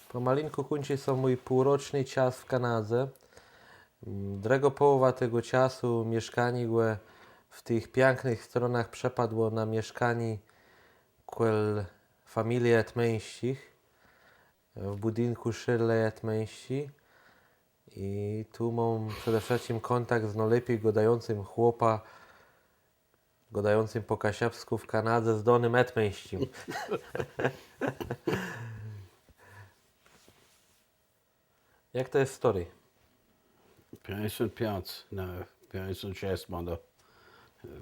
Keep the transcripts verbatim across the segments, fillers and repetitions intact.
Pòmalinkù kùńczi sã mój półroczny czas w Kanadze. Mm, drëgô pòłowa tegò czasu mieszkaniégò w tëch piãknëch stronach przëpadło na mieszkanié kòl familie Etmeńsczich, w bùdinkù Shirley Etmeńsczi. I tu móm przede wszëtczim kòntakt z nôlepi gôdającym chłopã, gôdającym pò kaszëbskù w Kanadze, z Donym Etmeńsczim. Jak to je stôri? Piãcdzesąt piãc, no, piãcdzesąt szesc mdã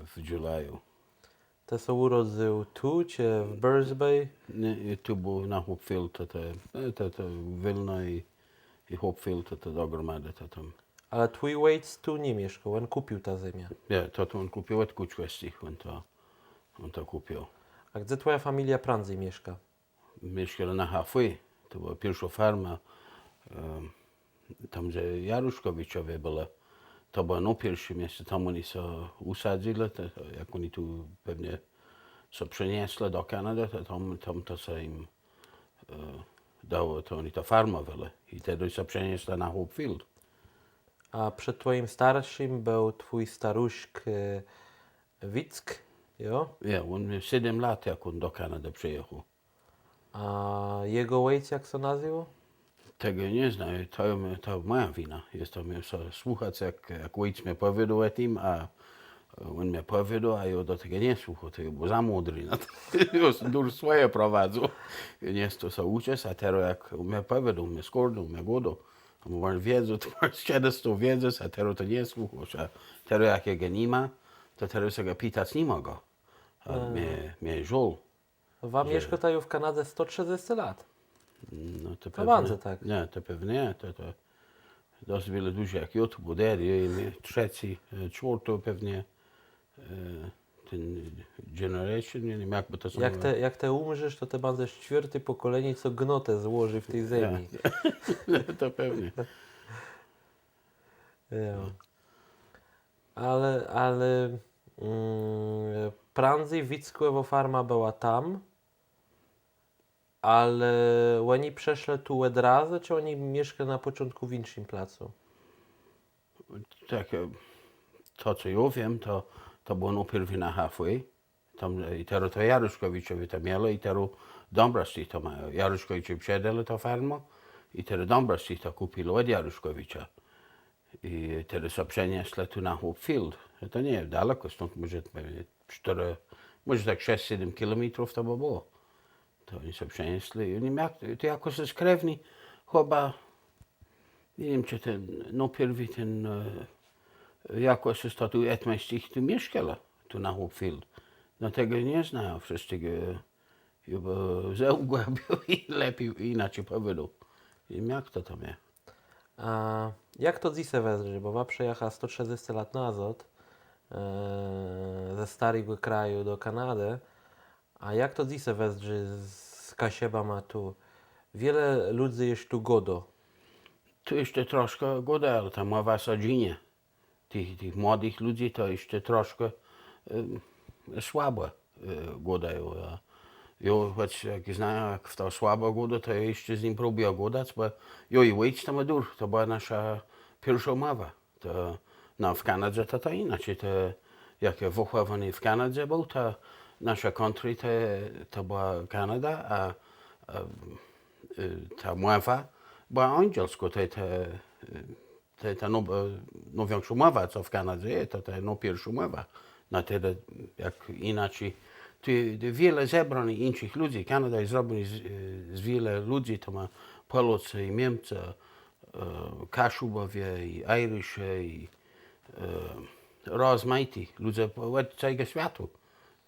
w juleju. Të sã ùrodzył tu, czë w Birds Bay? Nié, tu béł na Hopefield, to, to, to, to Wilno i, i Hopefield, to, to do grëmadë, to tam. Ale twój òjc tu nie mieszkôł, òn kùpił tã zemiã. Nié, to, to òn kùpił òd Kùczkòwsczich, òn to, òn to kùpił. A gdze twòja familiô prãdzy mieszka? Mieszkelë na Halfway, to bëła pierszô farma, tam, dze Jaruszkòwiczowie bëlë. To bëło, no, pierszé miesce, tam òni sã ùsadzëlë, to, jak òni tu pewno sã przeniesle do Kanadë, to tam, tam to sã jim dało, to òni to farmòwelë. I tedë sã przeniesle na Hopefield. A przed twòjim starszim béł twój staruszk Wick, jo? Jo, òn miôł sétmë lat, jak òn do Kanadë przëjachôł. A jegò òjc jak sã nazywôł? Tegò nie znajã, to, to mòja wina. Jô to miôł sã słëchac, jak, jak òjc mie pòwiôdôł ò tim, a òn mie pòwiôdôł, a jô do tegò nie słëchôł, to jô béł za mądri na to. Jô dur swòje prowadzył. Nie chcôł sã ùczëc, a terô jak òn mie pòwiôdôł, mie skôrnął, mie gôdôł. A mòże wiedzôł, to mòże czedës to wiedzôł, a terô to nie słëchôł. A terô jak jegò ni ma, to terô sã gò pitac ni mògã. A mie, mie żôl. Wa mieszkôta ju w Kanadze sto trzëdzescë lat. No to pewno. Bãdze tak. Nié, to pewno nié, to, to dosc wiele dłëżi jak jô tu bãdã, jô jem trzecy, czwiôrti pewno, ten generation, nie wiém, jak bë to sã... Jak të ùmrzesz, to të bãdzesz czwiôrté pòkòlenié, co gnôtë złożi w ti zemi. To pewno. Jo. Ale, ale prãdzy Wickòwô farma bëła tam, ale òni przeszlë tu òd razu, czë òni mieszkelë na pòczątkù w jinszim placu? Tak, to co jô wiém, to, to bëło nôpierwi na Halfway. Tam, i terô to Jaruszkòwiczowie to mielë, i terô Dąbrowsczi to mają. Jaruszkòwiczowie przedelë tã farmã, i terô Dąbrowsczi to kùpilë òd Jaruszkòwicza. I terô sã przenieslë tu na Hopefield. To nie je daleko stąd, mòże sztërë, mòże tak szesc, sétmë kilométrów to bë bëło. To òni sã przenieslë. I òni miałë, to jakòs z krewni, chëba, nie wiém, czë ten, no pierwi ten, jakòs z tëch Etmeńsczich tu mieszkelë, tu na Hopefield. No tegò nie znajã wszëtczégò. Jô bë zgłëpiôł i lepi jinaczi pòwiôdôł. I jak to tam je? A jak to dzysô wëzdrzi, bò wa przëjacha sto trzëdzescë lat nazôd ze stôrégò kraju do Kanadë, a jak to dzysô wëzdrzi z Kaszëbama tu? Wiele lëdzy jesz tu gôdô? Tu jesz troszkã gôdô, ale ta mòwa sã dżinie. Tëch, tëch młodëch lëdzy to jesz troszkã słabò gôdają. Jô chòc jak znajã, jak chto słabò gôdô, to jô jesz z nim próbùjã gadac, bò jô i òjc to ma dur, to bëła naszô pierszô mòwa. To, no, w Kanadze to, to jinaczi. To jak jô wëchòwóny w Kanadze béł, to naszé country to, to bëła Kanada, a ta mòwa bëła anielskô, to, to ta nôwikszô mòwa, co w Kanadze je, to ta nôpierszô mòwa. Na tëli jak jinaczi. Tu je wiele zebrónëch jinszich lëdzy. Kanada je zrobionô z wiele lëdzy, to ma Pòlôcë i Miemcë, Kaszëbowie i Irisze i rozmajiti lëdze òd całégò swiata.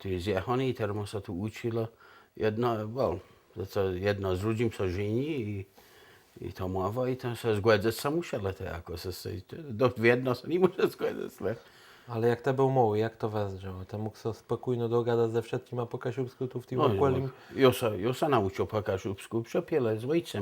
Tu je zjachóny i terô ma sã tu ùczëlë. Jedno, well, to co, jedno z drëdżim sã żeni i to mòwa i to sã zgòdzëc sã mùszi, ale to jakò sã, to wiedno sã nie mòże zgòdzëc, le. Ale jak të béł môłi, jak to wëzdrzało? Të mógł sã spòkójno dogadac ze wszëtczima pò kaszëbskù tu w tim òkòlim? Jô sã, jô sã naùcził pò kaszëbskù przë pilë z òjcã.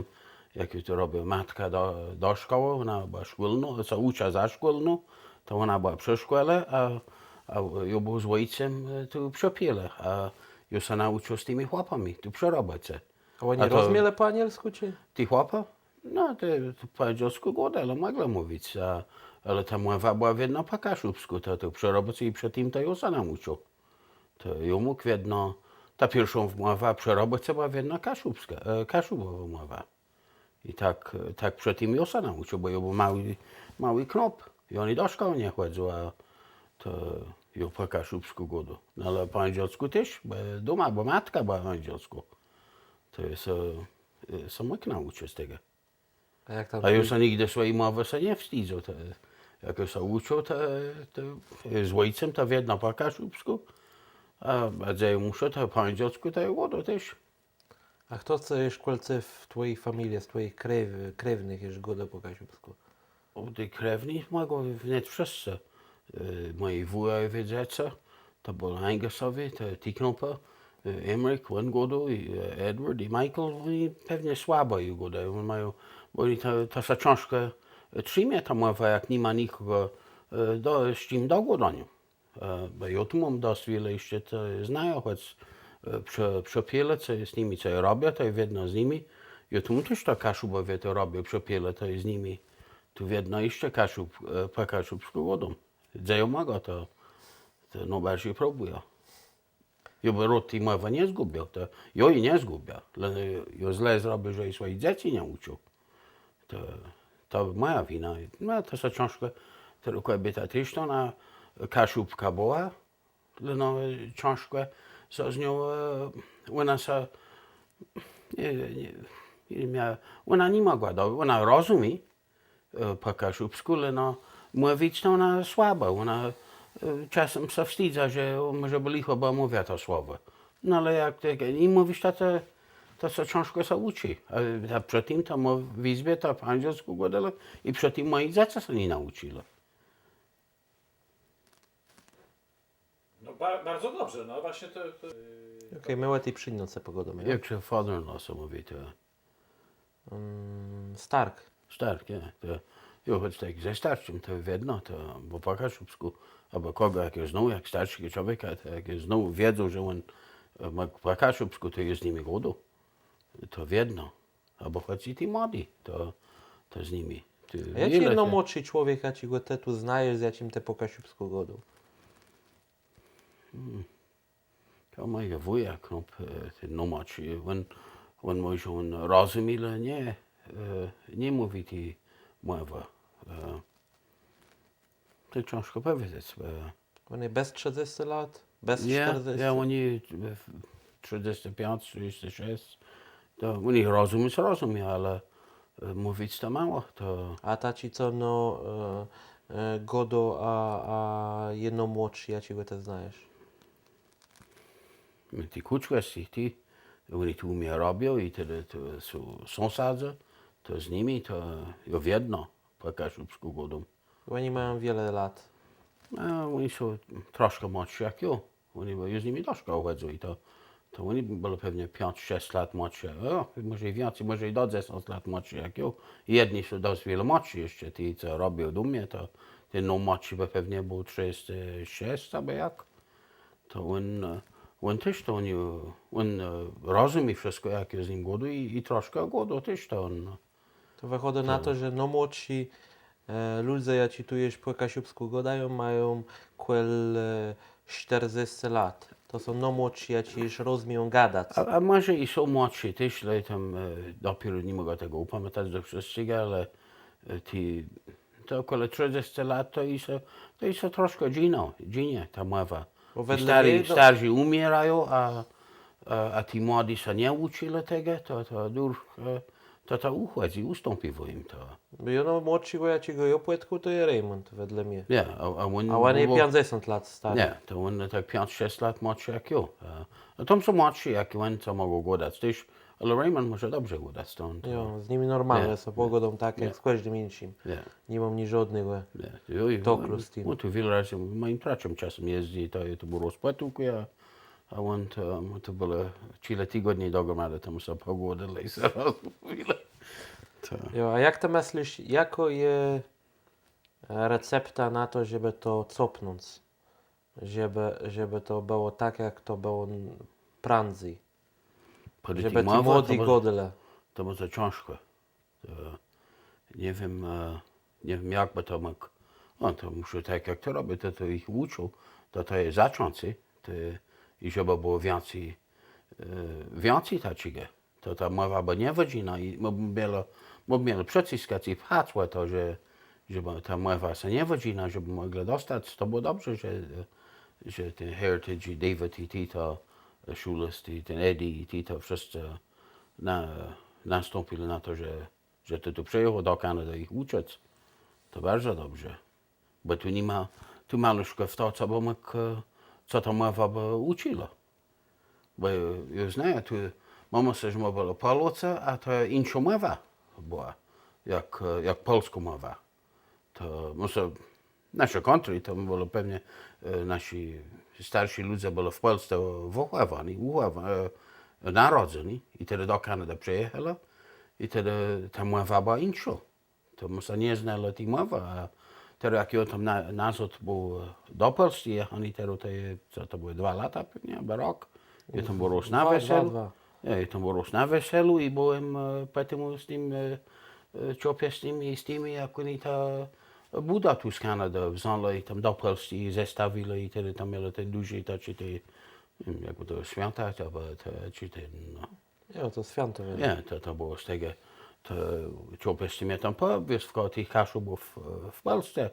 Jak jô tu robił, matka do, do szkòłë, òna bëła szkólną, co ùcza za szkólną, to òna bëła przë szkòle, a, a jô béł z òjcã tu przë pilë, a jô sã naùcził z tima chłopama tu przë robòce. A òni rozmielë pò anielskù, czë? Ti chłopi? No, ti, ti pò anielskù gôdelë, mòglë mówic, a, ale ta mòwa bëła wiedno pò kaszëbskù, to, to przë robòce i przë tim to jô sã naùcził. To jô mógł wiedno, ta pierszô mòwa przë robòce bëła wiedno kaszëbskô, e, kaszëbòwô mòwa. I tak, tak przë tim jô sã naùcził, bò jô béł môłi, môłi knôp. Jô ani do szkòłë nie chòdzył, a to jô pò kaszëbskù gôdôł. No ale pò anielskù téż, bò doma, bò matka bëła pò anielskù. To jô sã, e, sã mógł naùczëc tegò. A jak tam... A jô sã nigdë swòji mòwë sã nie wstidzył. To, jak jô sã ùcził, to, to z òjcã to wiedno pò kaszëbskù, a, a dze jô mùszôł, to pò anielskù, to jô gôdôł téż. A chto jesz kòl ce w twòji familie, z twòjich krew-, krewnëch jesz gôdô pò kaszëbskù? Ò, ti krewny mògą wnet wszëscë. E, mòji wùjowie dzecë, to bëlë Angusowie, to ti knôpë, e, Emmerich, òn gôdôł, i, e, Edward, i Michael, òni pewno słabò ju gôdają, òni mają, bò òni to, to sã cãżkò, e, trzimie ta mòwa, jak ni ma nikògò, e, do, z czim do gôdaniô. E, bò jô tu móm dosc wiele jesz, co znają, chòc, e, przë, przë pilë, co jô z nimi, co jô robiã, to jô wiedno z nimi. Jô tu móm téż to Kaszëbòwie, to robiã przë pilë, to jô z nimi. Tu wiedno jesz Kaszëb, e, pò kaszëbskù gôdóm. Dze jô mògã, to, to nôbarżi próbùjã. Jô bë rôd ti mòwë nie zgùbił, to jô ji nie zgùbiã. Le jô zle zrobił, że ji swòjich dzecy nie ùcził. To, to mòja wina. No, to sã cãżkò, terô kòbiéta téż to òna Kaszëbka bëła, leno cãżkò sã z nią, e, òna sã, nie, nie, nie mia-, òna ni mògła do-, òna rozmie, e, pò kaszëbskù, leno mówic to òna słabò, òna, e, czasã sã wstidzy, że mòże bë lëchò, bò mówiã to słowò. No ale jak të ni mówisz, to, to, to sã cãżkò sã ùczi. A, a przë tim to mò-, w jizbie to pò anielskù gôdelë i przë tim mòji dzecë sã nie naùczëlë. No ba-, bardzo dobrze, no właśnie to, to... Okej, më ò ti przińdnoce pògôdómë, jo? Jak sã father-in-law sã mówi, to... Mm, stark. Stark, jo. To jô chòc tak ze starszim, to wiedno, to, bò pò kaszëbskù, abò kògò, jak jô znôł, jak starszégò człowieka, to jak jô znôł, wiedzôł, że òn, e, mô pò kaszëbskù, to jô z nim gôdôł. To wiedno. Abò chòc i ti młodi, to, to z nimi. Të... A jaczi je nômłodszi człowiek, jaczégò të tu znajesz, z jaczim të pò kaszëbskù gôdôł? Hmm. To mój wùja, knôp, e, ten nômłodszi, òn, òn mòże, òn rozmie, le nie, e, nie mówi ti mòwë. E, to cãżkò pòwiedzec, e, Òn je bez trzëdzescë lat? Bez sztërdzescë? Jo, òn je, e, trzëdzescë piãc, trzëdzescë szesc. To òn rozmiec rozmieje, ale, e, mówic to mało, to... A taczi, co, no, e, e, gôdô, a, a je nômłodszi, jaczégò të znajesz? Ti Kùczkòwsczi, ti, òni tu ù mie robią i tedë to są sąsadzë, to z nimi, to jô wiedno pò kaszëbskù gôdóm. Òni mają wiele lat? No, òni są troszkã młodszi jak jô. Òni, bò jô z nimi do szkòłë chòdzã i to, to òni bëlë pewno piãc, szesc lat młodszi. Ò, mòże i wiãcy, mòże i do dzesãc lat młodszi jak jô. Jedny są dosc wiele młodszi jesz, ti, co robią dlô mie, to ten nômłodszi bë pewno béł trzëdzescë szesc abò jak. To òn, òn téż to, òn, òn, e, rozmieje wszëtkò, jak jô z nim gôdóm i, i troszkã gôdô téż to òn. To wëchôdô na to, że nômłodszi, e, lëdze, jaczi tu jesz pò kaszëbskù gôdają, mają kòl, e, sztërdzescë lat. To są nômłodszi, jaczi jesz rozmieją gadac. A, a mòże i są młodszi téż, le tam, e, dopiérze ni mògã tegò ùpamiãtac do wszëtczégò, ale, e, ti, to kòle trzëdzescë lat to i sã, to i sã troszkã dżinie, dżinie ta mòwa. Bò wedle mie to... Starszi ùmiérają, a, a, a ti młodi sã nie ùczëlë tegò, to, to dërch, e, to, to ùchòdzy, ùstãpiwô jim to. Bò jô, no, młodszi, bò jaczégò jô pòtkôł, to je Raymond, wedle mie. Nié, a, a òn... A òn je piãcdzesąt lat stôri. Nié, to òn tak piãc, szesc lat młodszi jak jô. A, a tam są młodszi jak òn, co mògą gadac téż, ale Raymond mòże dobrze gadac, to òn to... Jo, z nim normalno sã pògôdóm tak jak z kòżdim jinszim. Nié. Ni móm niżódnégò tôklu z tim. Òn tu wiele razy mòjim traczã czasã jezdzy, to, to béł rôz pòtkôł, a, a òn to, to bëło czile tidzeni dogromadë, tam sã pògôdelë i sã rozmówilë. To. Jo, a jak të mëslisz, jakô je recepta na to, żebë to copnąc? Żebë, żebë to bëło tak, jak to bëło n-, prãdzy. Pòdë ti mòwë, to bë, to bë za cãżkò. To nie wiém, nie wiém, jak bë to mógł. Òn to mùszi tak, jak to robi, to, to jich ùcził, to, to je zaczãcé, to, i żebë bëło wiãcy, wiãcy taczégò. To ta mòwa bë nie wëdżinã i më bë mielë, më bë mielë przëcëskac i pchac ò to, że, żebë ta mòwa sã nie wëdżinã, żebë mòglë dostac. To bëło dobrze, że, że ten Heritage i David i ti to, Szules, i ten Eddie i ti to wszëscë na, nastąpilë na to, że, że të tu przëjachôł do Kanadë jich ùczëc. To baro dobrze. Bò tu ni ma, tu maluszkò w to, co bë mógł, co ta mòwa bë ùczëła. Bò jô znajã, tu mómë sã, że më bëlë Pòlôcë, a to jinszô mòwa bëła, jak, jak pòlskô mòwa. To mòże nasze country, to bëło pewnie, naszi starszi lëdze bëlë w Pòlsce wëchòwóny, ùchòwóny, narodzony i tedë do Kanadë przëjachelë i tedë ta mòwa bëła jinszô. To më sã nie znelë ti mòwë, a terô jak jô tam nazôd béł do Pòlsczi jachóny, terô to je, co to bëło, dwa lata pewnie, abò rok. Jô tam béł rôz na weselu. Jô tam béł rôz na weselu i béł jem pò tim z tim człowiekã, z tima i z tima, jak òni tã bùdã tu z Kanadë wzãlë i tam do Pòlsczi zestawilë i tedë tam mielë ten dużi, to czë te, nie wiém, jak to swiãta, abò te, czë ten, no. Jo, to swiãto wiôldżé. Nié, to, to bëło z tegò, to człowiek, co mie tam pòwiózł, wkół tëch Kaszëbów w Pòlsce,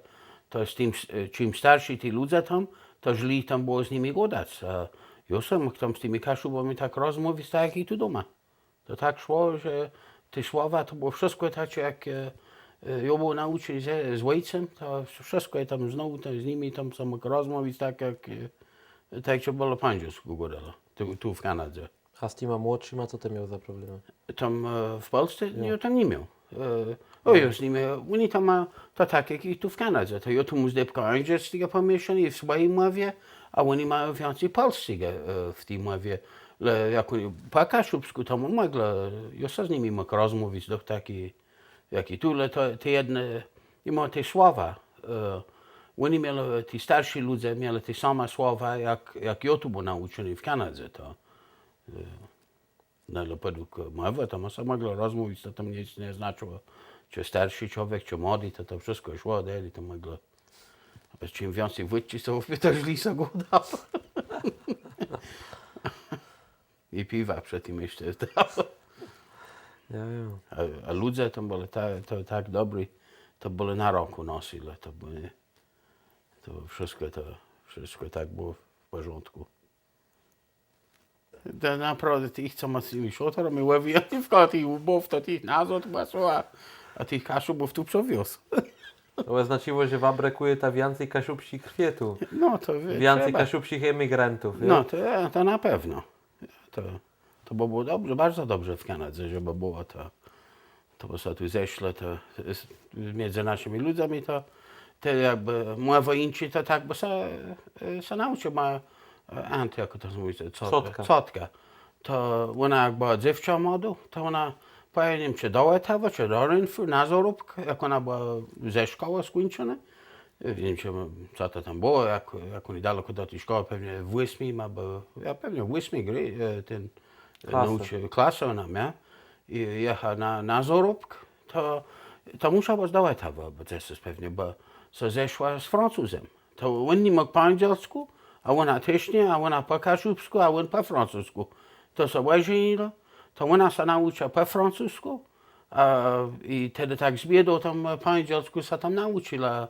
to z tim, czim starszi ti lëdze tam, to lżi tam bëło z nima gadac. A jô sã mógł tam z tima Kaszëbama tak rozmówic, tak jak i tu doma. To tak szło, że te słowa, to bëło wszëtkò taczé, jak jô béł naùczony z òjcã, to wszëtkò jô tam znôł, to z nima tam sã mógł rozmówic tak jak, tak jak bëło pò anielskù gôdóné tu w Kanadze. A z tima młodszima, co të miôł za problemë? Tam w Pòlsce? Nié, tam ni miôł. Ò, jô z nima, òni tam mają to tak jak i tu w Kanadze. To jô tu móm zdebkã anielsczégò pòmiészóné w swòji mòwie, a òni mają wiãcy pòlsczégò w ti mòwie. Le jak òni pò kaszëbskù, to më mòglë, jô sã z nima mógł rozmówic, doch taczi jak i tu, le to te jedne, mimò te słowa, òni mielë, ti starszi lëdze mielë te same słowa jak, jak jô tu béł naùczony w Kanadze, to no, le pòdług mòwë, to më sã mòglë rozmówic, to tam nick nie znaczëło, czë starszi człowiek, czë młodi, to, to wszëtkò szło, dali to mòglë. A czim wiãcy wódczi so ùpił, to lżi sã gôdało. I piwa przë tim jesz. Jo, jo. A, a lëdze tam bëlë tak dobri, to bëlë na rãkù nosilë, to bëlë, to wszëtkò, to wszëtkò tak bëło w pòrządkù. To naprôwdã tëch, co ma z tima szôtorama, òbijôcë w kòl tëch łbów, to tëch nazôd pòsłôł, a tëch Kaszëbów tu przëwiózł. To bë znaczëło, że wa brëkùjeta wiãcy kaszëbsczi krwie tu. No to wiãcy kaszëbsczich emigrantów. No to, to na pewno. To, to bë bëło dobrze, baro dobrze w Kanadze, żebë bëło to. To bë sã tu zeszlë, to midzë naszima lëdzama, to te jakbë mòwë jinszi, to tak bë sã naùcził, mòja aunt, jak to sã mówi, cotka. To òna jak bëła dzéwczã młodé, to òna, pò, nie wiém, czë do Òtawë, czë do Renfrew na zôróbk, jak òna bëła ze szkòłë skùńczonô. Nie wiém, czë, co to tam bëło, jak, jak òni dalekò do ti szkòłë, pewnie w ósmi, abò, jo, pewnie w ósmi grôł, ten, klasë òna mia. I jacha na, na zôróbk, to, to mùsza bëc do Òtawë, bò to je pewnie, bò sã zeszła z Francuzã. To òn ni mógł pò anielskù, a òna téż nié, a òna pò kaszëbskù, a òn pò francëzkù. To sã òżenilë, to òna sã naùcza pò francëzkù, a, i tedë tak z biédą tam pò anielskù sã tam naùczëlë.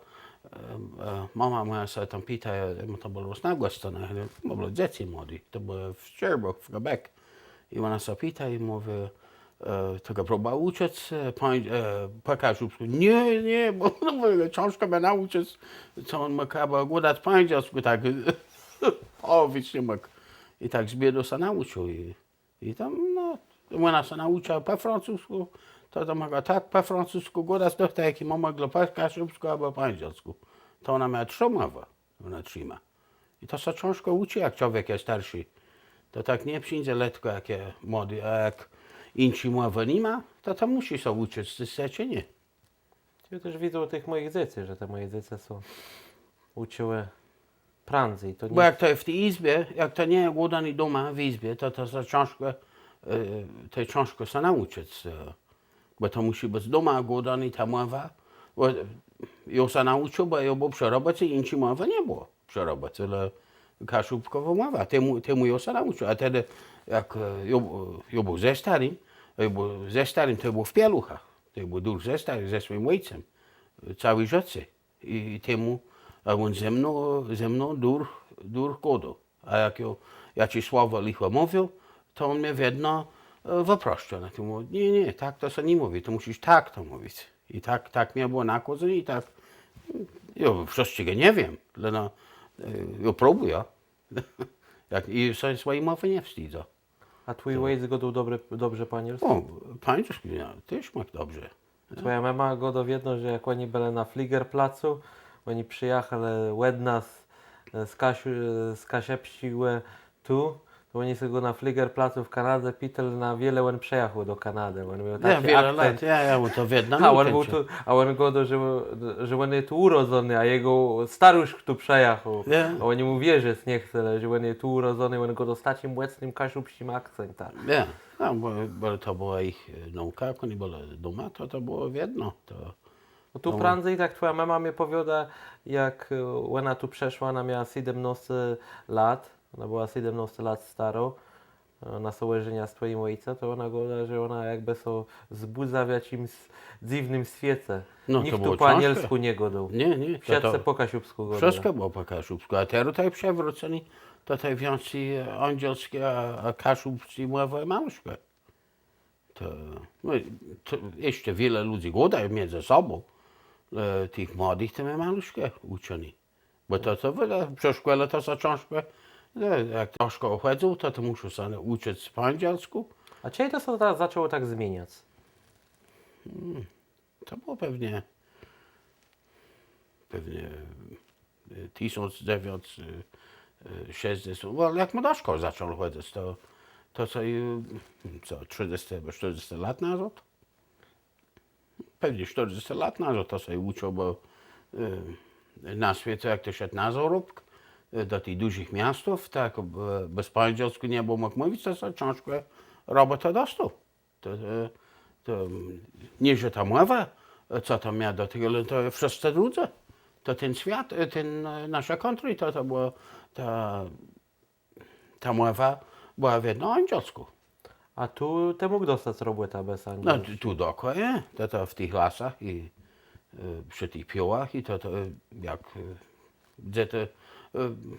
Mama mòja sã tam pita, to bëło na gòscënach, to bëłë dzecë młodé, to bëło w Sherbrooke, w Quebec. I òna sã pita i mówi, to gò próbùj ùczëc pò kaszëbskù. Nié, nié, bò, no, bò cãżkò mie naùczëc, co òn mô, abò gadac pò anielskù, tak pòwiedzec ni mógł. I tak z biédą sã naùcził i, i tam, no, òna sã naùcza pò francëzkù, to, to mògła tak pò francëzkù gadac, to tak jak i mòma gôda pò kaszëbskù abò pò anielskù. To òna mia trzë mòwë. Òna trzima. I to sã cãżkò ùczi, jak człowiek je starszi. To tak nie przińdze letkò, jak je młodi, a jak jinszi mòwë ni ma, to, to mùszi sã ùczëc, chce czë nié. Jô téż widzã ù tëch mòjich dzecy, że te mòje dzecë sã ùczëłë prãdzy, to nié. Bò jak to je w ti jizbie, jak to nie je gôdóné doma w jizbie, to, to sã cãżkò e, tej cãżkò sã naùczëc, e, bò to mùszi bëc doma gôdóné, ta mòwa. Bò jô sã naùcził, bò jô béł przë robòce, jinszi mòwë nie bëło przë robòce, le kaszëbskô mòwa. Temù, temù jô sã naùcził. A tedë, jak, e, jô, jô béł ze starim, jô béł ze starim, to béł w Pieluchach. To béł dôrch ze starim, ze swòjim òjcã, e, całé żëcé. I temù, a òn ze mną, ze mną dôrch, dôrch gôdôł. A jak jô, jô jaczés słowò lëchò mówił, to òn mie wiedno, e, wëproscził na tim. Mówi: „Nié, nié, tak to sã nie mówi, to mùszisz tak to mówic”. I tak, tak mie bëło nakôzóné i tak, jô wszëtczégò nie wiém, le no, e, jô próbùjã. Jak, i sã swòji mòwë nie wstidzã. A twój òjc gôdôł dobre, dobrze pò anielskù? Ò, pò anielskù, jô téż mògã dobrze. Twòja mëma gôdô wiedno, że jak òni bëlë na fligerplacu, òni przëjachelë òd nas, e, z Kasz-, z Kaszëbsczégò tu, to òni sã gò na fligerplacu w Kanadze pitelë, na wiele òn przëjachôł do Kanadë. Òn miôł taczi akcent. Jô, wiele lat, jô, jô to wiedno. A òn béł tu, a òn gôdôł, że, że òn je tu ùrodzony, a jegò starëszk tu przëjachôł. A òni mù wierzëc nie chcelë, że òn je tu ùrodzony, òn gôdôł z taczim mòcnym kaszëbsczim akcentã. Jô, no, bò, bò to bëła jich, e, nôùka, jak òni bëlë doma, to, to bëło wiedno, to. No tu prãdzy, tak twòja mëma mie pòwiôdô, jak, e, òna tu przëszła, òna miała sétmënôsce lat, òna bëła sétmënôsce lat stôrô, e, na założenia z twòjim òjcã, to òna gôda, że òna jakbë sã zbùdza w jaczims dzywnym swiece. No, to bëło cãżczé. Nicht tu pò anielskù nie gôdôł. Nié, nié, to, to wszëtcë pò kaszëbskù gôdelë. Wszëtkò bëło pò kaszëbskù, a terô to je przewróconé, to tej wiãcy anielsczé, a, a kaszëbsczé mòwë mało szkòdzi. To, no, to jesz wiele lëdzy gôdô midzë sobą, e, tëch młodëch to mie maluszkò ùczą. Bò to, to wëdô, przë szkòle to sã cãżkò, e, jak do szkòłë chòdzą, to, to mùszą sã ùczëc pò anielskù. A czej to sã ta-, zaczãło tak zmieniac? Hmm. To bëło pewnie, pewnie, e, tësąc dzewiãcset szescdzesąt, no, ale jak më do szkòłë zaczãlë chòdzëc, to, to co, e, co, trzëdzescë abò sztërdzescë lat nazôd? Pewnie sztërdzescë lat nazôd to sã ùczëło, bò, e, na swiece, jak të szedł na zôróbk, e, do tëch dużich miastów, tak, e, bez pò anielskù nie bëło mógł mówic, to sã cãżkò robòtã dostôł. To, e, to, mm, nié, że ta mòwa, e, co tam mia do tegò, ale to wszëtcë drëdzë. To ten swiat, e, ten, e, naszô kątrô, to, to bëło, ta, ta mòwa bëła wiedno anielskô. A tu të mógł dostac robòtã bez anielskù? No, tu, tu dokładnie, to, to w tëch lasach i, e, przë tëch piołach i to, to, e, jak, e, gdze to, e,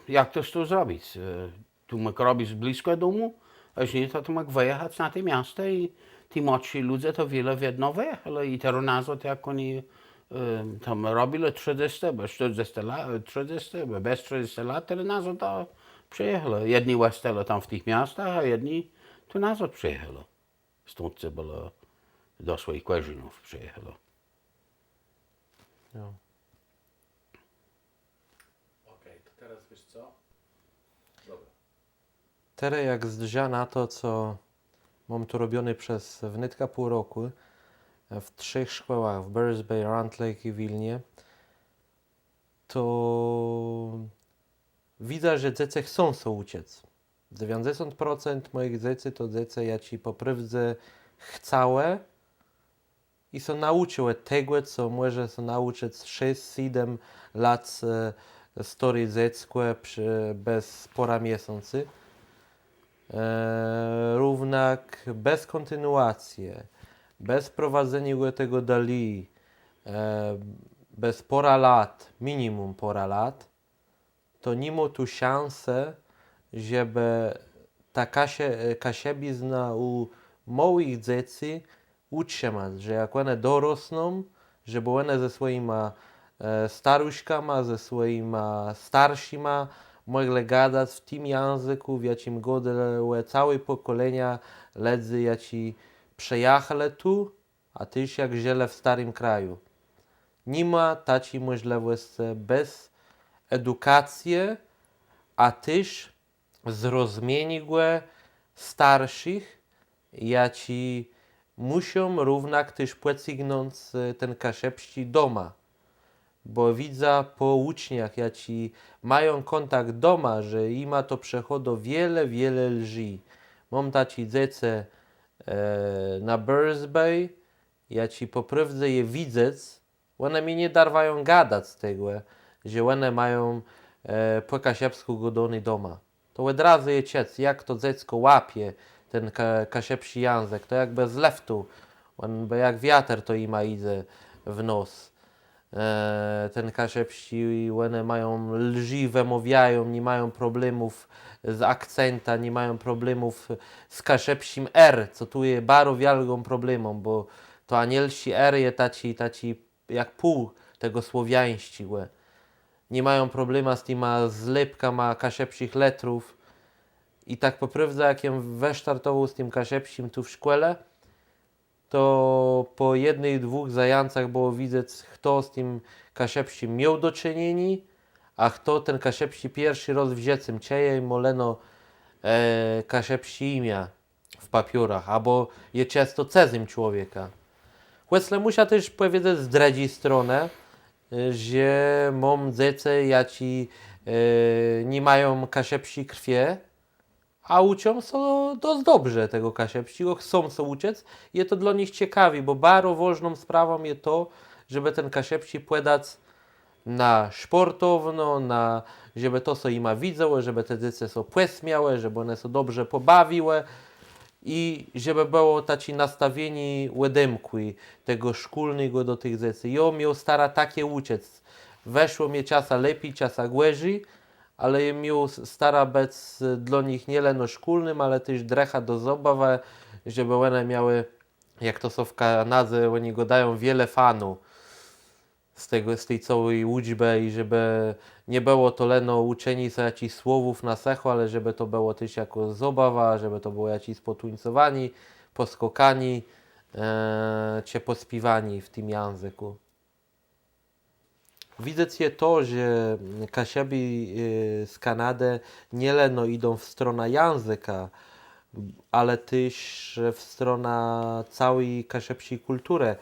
jak to z tu zrobic, e, Tu mógł robic blëskò dómù, a jeżlë nié, to, to mógł wëjachac na te miasta i ti młodszi lëdze to wiele wiedno wëjachelë i terô nazôd, jak òni, e, tam robilë trzëdzescë, bò sztërdzescë la-, trzëdzescë, bò bez trzëdzescë lat, terô nazôd to przëjachelë. Jedny òstelë tam w tëch miastach, a jedny tu nazôd przëjachelë. Stąd, co bëlë, do swòjich kòrzeniów przëjachelë. Jo. Okej, to terô wiész co? Dobra. Terô jak zdrzã na to, co móm tu robioné przez wnetka pół rokù, e, w trzech szkòłach, w Barry's Bay, Round Lake i Wilnie, to widzã, że dzecë chcą sã ùczëc. Dzewiãcdzesąt procent mòjich dzecy to dzecë, jaczé pò prôwdze chcałë i sã naùczëłë tegò, co mòże sã naùczëc szesc, sétmë lat, e, stôré dzeckò przë-, bez pôrã miesãcy. E, równak bez kòntinuacje, bez prowadzeniô tegò dali, e, bez pôrã lat, minimum pôrã lat, to ni ma tu szansë, żebë ta kaszë-, kaszëbizna ù môłëch dzecy ùtrzëmac, że jak òne dorosną, żebë òne ze swòjima, e, starëszkama, ze swòjima starszima mògłë gadac w tim jãzëkù, w jaczim gôdałë całé pòkòlenia lëdzy, jaczi przëjachelë tu, a téż jak żëlë w stôrim kraju. Ni ma taczi mòżlëwòscë bez edukacje, a téż zrozmieniégò starszich, jaczi mùszą równak téż pòcygnąc, e, ten kaszëbsczi doma. Bò widzã pò ùczniach, jaczi mają kòntakt doma, że jima to przechôdô wiele, wiele lżi. Móm taczé dzecë na Birthday, jaczé pò prôwdze je widzec, òne mie nie darwają gadac z tegò, że òne mają pò kaszëbskù gôdóné doma. To òd razu je czëc, jak to dzeckò łapie ten kaszëbsczi jãzëk. To jakbë z lëftu, òn bë jak wiater to jima jidze w nos. Ten kaszëbsczi, òne mają, lżi wëmôwiają, ni mają problemów z akcentã, ni mają problemów z kaszëbsczim r, co tu je baro wiôlgą problemą, bò to anielsczé r je taczé, taczé jak pół tegò słowiańsczégò. Ni mają problemã z tima zlepkama kaszëbsczich lëtrów. I tak pò prôwdze, jak jem wësztartowôł z tim kaszëbsczim tu w szkòle, to pò jednëch, dwùch zajãcach bëło widzec, chto z tim kaszëbsczim miôł do czënieniô, a chto ten kaszëbsczi pierszi rôz w żëcym czëje i mô leno kaszëbsczé jimiã w papiorach, abò je czãsto cëzym człowiekã. Chòcle mùszã téż pòwiedzec z drëdżi stronë, że móm dzecë, jaczé ni mają kaszëbsczi krwie, a ùczą sã dosc dobrze tegò kaszëbsczégò, chcą sã ùczëc. Je to dlô nich cekawé, bò baro wôżną sprawą je to, żebë ten kaszëbsczi pòdac na szpòrtowno, na, żebë to sã jima widzało, żebë te dzecë sã pòsmiałë, żebë òne sã dobrze pòbawiłë i żebë bëło taczé nastawienié òdemkłé tegò szkólnégò do tëch dzecy. Jô miôł starã taczé ùczëc. Wëszło mie czasã lepi, czasã gòrzi, ale jem miôł starã bëc dlô nich nié leno szkólnym, ale téż drëchã do zôbawë, żebë òne miałë, jak to sã w Kanadze òni gôdają, wiele fanu z tegò, z ti całi ùczbë i żebë nie bëło to leno ùczenié sã jaczichs słowów na sëchò, ale żebë to bëło téż jakò zôbawa, żebë to bëło jaczés pòtuńcowanié, pòskôkanié czë pòspiéwanié w tim jãzëkù. Widzec je to, że Kaszëbi z Kanadë nié leno jidą w stronã jãzëka, ale téż w stronã całi kaszëbsczi kùlturë,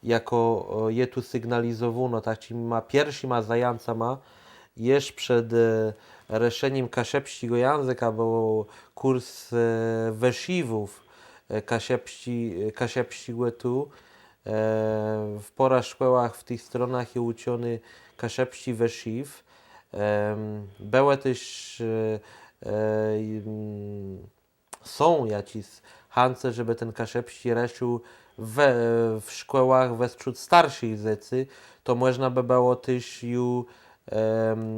jakô je tu sygnalizowónô. Taczima pierszima zajãcama jesz przed rëszenim kaszëbsczégò jãzëka béł kùrs wësziwów kaszëbsczi, kaszëbsczégò tu. W pôrã szkòłach w tëch stronach je ùczony kaszëbsczi wësziw. Bëłë téż, są jaczés szanse, żebë ten kaszëbsczi rësził w szkòłach westrzód starszich dzecy, to mòżna bë bëło téż ju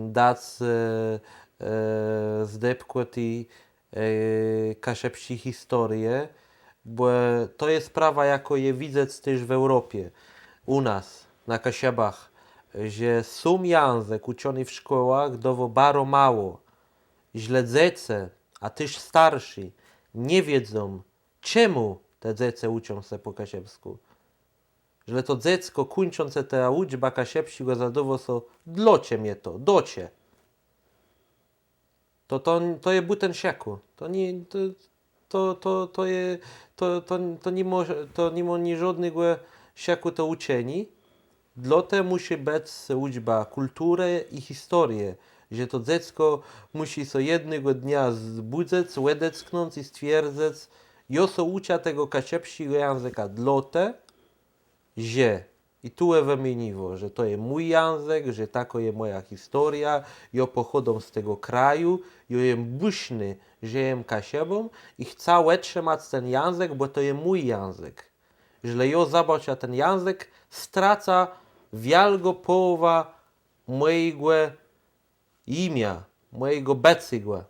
dac zdebkò ti kaszëbsczi historie, bò to je sprawa, jakô je widzec téż w Eùropie, ù nas, na Kaszëbach, że sóm jãzëk ùczony w szkòłach dôwô baro mało. Żlë dzecë, a téż starszi nie wiedzą, czemù te dzecë ùczą sã pò kaszëbskù. Żlë to dzeckò kùńczącé tã ùczbã kaszëbsczégò zadôwô so: dlôcze mie to, dlôcze? To, to, to je bùten szëkù. To nié, to, to, to, to je, to, to, to ni mô, to ni mô niżódnégò szëkù to ùczenié. Dlôte mùszi bëc ùczba kùlturë i historie, że to dzeckò mùszi so jednégò dnia zbùdzëc, òdecknąc i stwierdzëc: jô so ùczã tegò kaszëbsczégò jãzëka dlôte, że, i tu je wëmieniwô, że to je mój jãzëk, że takô je mòja historiô, jô pòchòdzã z tegò kraju, jô jem bùszny, że jem Kaszëbą i chcã ùtrzëmac ten jãzëk, bò to je mój jãzëk. Żlë jô zabôczã ten jãzëk, stracã wiôlgą pòłowã mòjégò jimiã, mòjégò bëcégò.